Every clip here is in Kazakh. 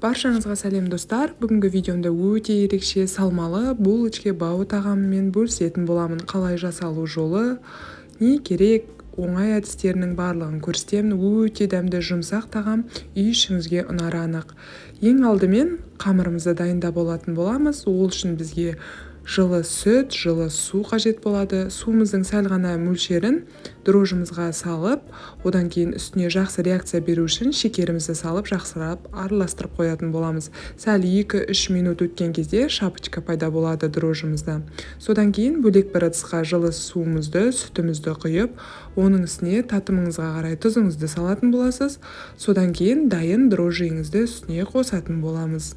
Баршаңызға сәлем, достар! Бүгінгі видеомда өте ерекше салмалы булочки бау тағамымен бөлісетін боламын. Қалай жасалу жолы, не керек, оңай әдістерінің барлығын көрсетемін. Өте дәмді жұмсақ тағам, үй ішіңізге ұнары анық. Ең алдымен қамырымызды дайындап алатын боламыз. Ол үшін бізге жылы сүт, жылы су қажет болады. Суымыздың сәл ғана мөлшерін дрожжымызға салып, одан кейін үстіне жақсы реакция беру үшін шекерімізді салып, жақсылап араластырып қоятын боламыз. Сәл 2-3 минут өткен кезде шапочка пайда болады дрожжымызда. Содан кейін бөлек бір ыдысқа жылы суымызды, сүтімізді құйып, оның үстіне татымыңызға қарай тұзыңызды салатын боласыз. Содан кейін дайын дрожжиіңізді үстіне қосатын боламыз.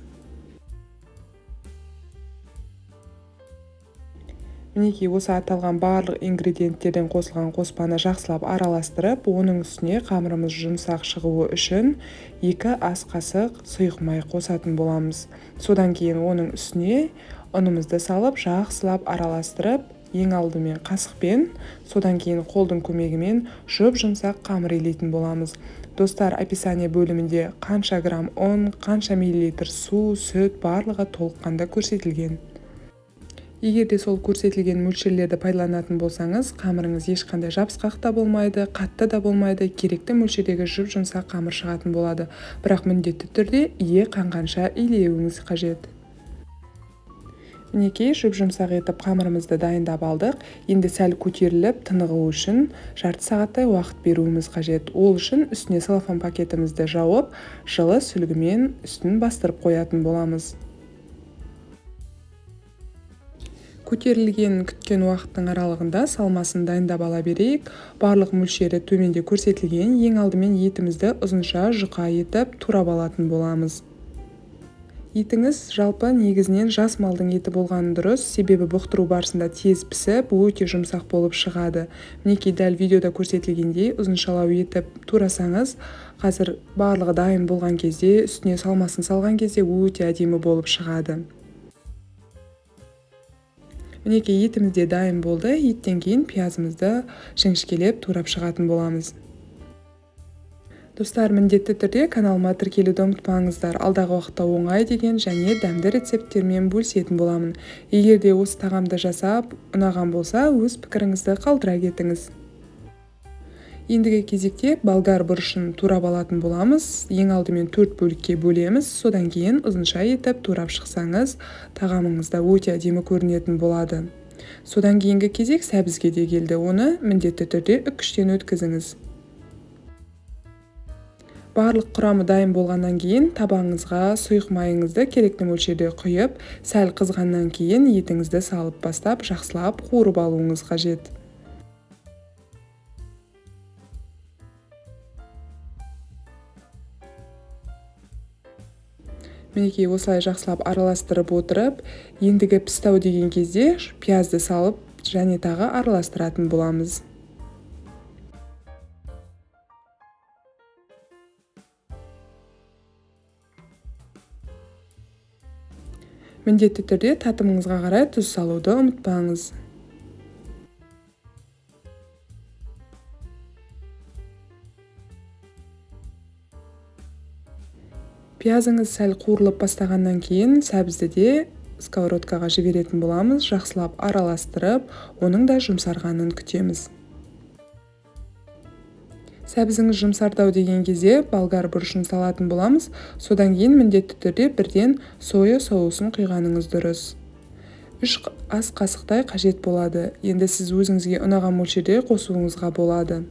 Мінекей, осы аталған барлық ингредиенттерден қосылған қоспаны жақсылап араластырып, оның үстіне қамырымыз жұмсақ шығуы үшін 2 ас қасық сұйық май қосатын боламыз. Содан кейін оның үстіне ұнымызды салып, жақсылап араластырып, ең алдымен қасықпен, содан кейін қолдың көмегімен жұп-жұмсақ қамыр илейтін боламыз. Достар, описание бөлімінде қанша грамм ұн, қанша миллилитр су, сүт барлығы толыққанда көрсетілген. Егер де сол көрсетілген мөлшерлерді пайдаланатын болсаңыз, қамырыңыз ешқандай жабысқақ та болмайды, қатты да болмайды, керекті мөлшердегі жұп-жұмсақ қамыр шығатын болады. Бірақ міндетті түрде ие қанғанша илеуіңіз қажет. Мінекей, жұп-жұмсақ етіп қамырымызды дайындап алдық. Енді сәл көтеріліп тынығу үшін жарты сағаттай уақыт беруіміз қажет. Ол үшін үстіне целлофан пакетімізді жауып, жылы сүлгімен үстін бастырып қоятын боламыз. Көтерілген күткен уақыттың аралығында салмасын дайындап ала берейік. Барлық мөлшері төменде көрсетілген. Ең алдымен етімізді ұзынша жұқа етіп турап алатын боламыз. Етіңіз жалпы негізінен жас малдың еті болғаны дұрыс, себебі бұқтыру барысында тез пісіп, өте жұмсақ болып шығады. Мінекей, дәл видеода көрсетілгендей ұзыншалау етіп турасаңыз, қазір барлығы дайын болған кезде, үстіне салмасын салған кезде өте әдемі болып шығады. Мінекей, етіміз де дайын болды. Еттен кейін пиязымызды жіңішкелеп турап шығатын боламыз. Достар, міндетті түрде каналыма тіркелуді ұмытпаңыздар. Алдағы уақытта оңай деген және дәмді рецепттермен бөлісетін боламын. Егер де осы тағамды жасап ұнаған болса, өз пікіріңізді қалдыра кетіңіз. Ендігі кезекте болгар бұрышын турап алатын боламыз. Ең алдымен 4 бөлікке бөлеміз. Содан кейін ұзынша етіп турап шықсаңыз, тағамыңыз да өте әдемі көрінетін болады. Содан кейінгі кезек сәбізге де келді. Оны міндетті түрде үккіштен өткізіңіз. Барлық құрамы дайын болғаннан кейін табаңызға сұйық майыңызды керекті мөлшерде құйып, сәл қызғаннан кейін етіңізді салып бастап, жақсылап қуырып алуыңыз қажет. Мінекей, осылай жақсылап араластырып отырып, ендігі пістау деген кезде пиязды салып және тағы араластыратын боламыз. Міндетті түрде татымыңызға қарай тұз салуды ұмытпаңыз. Пиязыңыз сәл қуырылып бастағаннан кейін сәбізді де сковородкаға жіберетін боламыз. Жақсылап араластырып, оның да жұмсарғанын күтеміз. Сәбізіңіз жұмсарды-ау деген кезде болгар бұрышын салатын боламыз. Содан кейін міндетті түрде бірден соя соусын құйғаныңыз дұрыс. 3 ас қасықтай қажет болады. Енді сіз өзіңізге ұнаған мөлшерде қосуыңызға болады.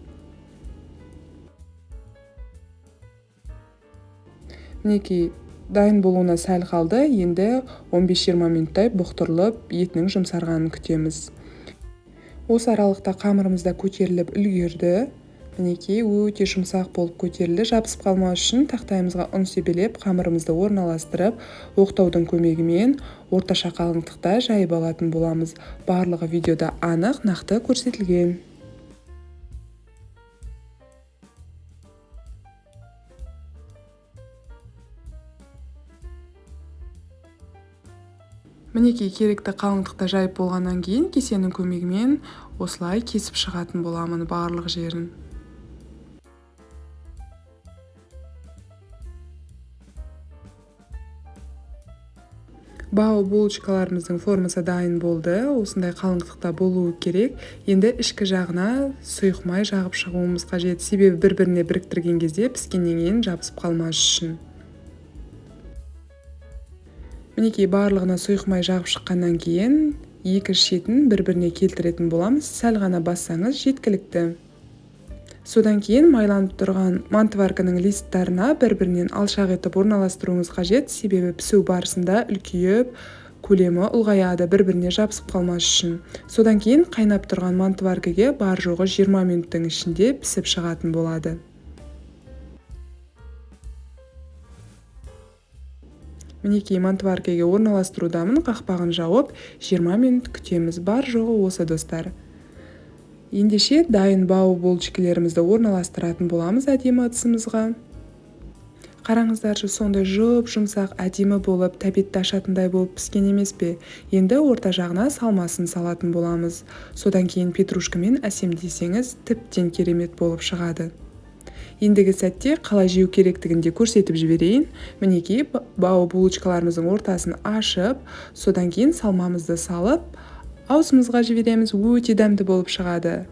Мінекей, дайын болуына сәл қалды. Енді 15-20 минуттай бұқтырылып, етінің жұмсарғанын күтеміз. Осы аралықта қамырымыз да көтеріліп үлгерді. Мінекей, өте жұмсақ болып көтерілді. Жабысып қалмау үшін тақтайымызға ұн себелеп, қамырымызды орналастырып, оқтаудың көмегімен орташа қалыңдықта жайып алатын боламыз. Барлығы видеода анық, нақты көрсетілген. Мінекей, керекті қалыңдықта жайып болғаннан кейін кесенің көмегімен осылай кесіп шығатын боламын барлық жерін. Бау булочкаларымыздың формасы дайын болды. Осындай қалыңдықта болуы керек. Енді ішкі жағына сұйық май жағып шығуымыз қажет. Себебі бір-біріне біріктірген кезде піскеннен кейін жабысып қалмас үшін. Мінекей, барлығына сұйық май жағып шыққаннан кейін екі шетін бір-біріне келтіретін боламыз. Сәл ғана бассаңыз жеткілікті. Содан кейін майланып тұрған мантоварканың листтарына бір-бірінен алшақ етіп орналастыруыңыз қажет, себебі пісу барысында үлкейіп, көлемі ұлғаяды, бір-біріне жабысып қалмас үшін. Содан кейін қайнап тұрған мантоваркаге бар жоғы 20 минуттың ішінде пісіп шығатын болады. Мінекей, мантоваркаге орналастырудамын, қақпағын жауып 20 минут күтеміз. Бар жоғы осы, достар. Ендеше дайын бау булочкаларымызды орналастыратын боламыз әдемі ыдысымызға. Қараңыздаршы, сондай жұп-жұмсақ, әдемі болып, тәбетті ашатындай болып піскен емес пе? Енді орта жағына салмасын салатын боламыз. Содан кейін петрушкамен әсемдесеңіз, тіптен керемет болып шығады. Ендігі сәтте қалай жеу керектігін де көрсетіп жіберейін. Мінекей, бау булочкаларымыздың ортасын ашып, содан кейін салмамызды салып, аузымызға жібереміз, өте дәмді болып шығады.